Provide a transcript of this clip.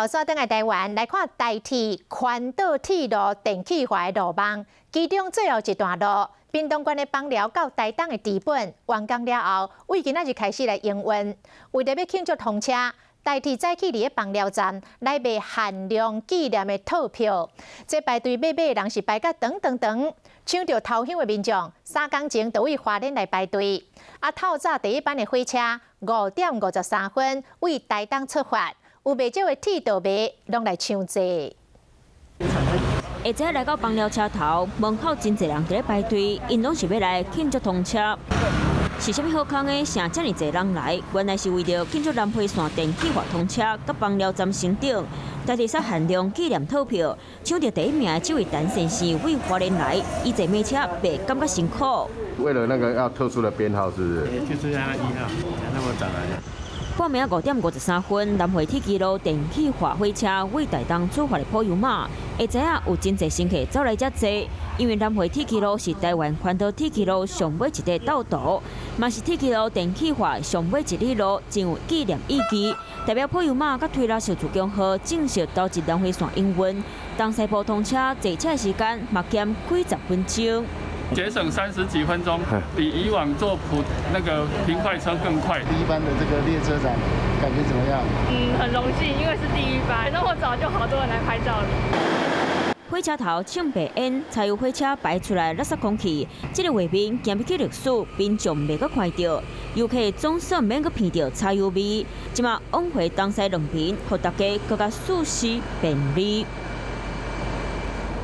頭轉轉來台灣來看台鐵環島鐵路電氣化的路網，其中最後一段路，屏東縣的枋寮到台東的知本完工了後，為今仔日開始來營運。為著欲慶祝通車，台鐵早起佇咧枋寮站來賣限量紀念的套票，這排隊買買的人是排甲長長長，搶著頭香的民眾三工前就位花蓮來排隊。啊，透早第一班的火車5點53分位台東出發，有袂少的鐵道迷攏來搶座。下早來到枋寮車頭門口，真濟人佇咧排隊，𪜶攏是欲來慶祝通車。是啥物好康的？啥遮爾濟人來？原來是為著慶祝南迴線電氣化通車，佮枋寮站升等，台鐵殺限量紀念套票，搶著第一名的這位陳先生位花蓮來，伊坐馬車袂感覺辛苦。為了那個要特殊的編號，是不是？就是要1號，那麼早來的。半暝5點53分，南迴鐵支路電氣化火車位台東出發的普悠瑪，會知影有真濟乘客走來遮坐，因為南迴鐵支路是台灣環島鐵支路上尾一塊道途，嘛是鐵支路電氣化上尾一里路，真有紀念意義。代表普悠瑪佮推拉小自強號正式投入南迴線營運，東西部通車坐車時間嘛減幾十分鐘。節省三十幾分鐘，比以往坐普那個平快車更快。第一班的這個列車長感覺怎麼樣？嗯，很榮幸，因為是第一班，那麼早就好多人來拍照了。火車頭衝白煙，柴油火車排出來垃圾空氣，這個畫面行入去歷史，民眾袂閣看著，遊客總算免閣鼻著柴油味。這馬往回東西兩邊，予大家閣較舒適便利。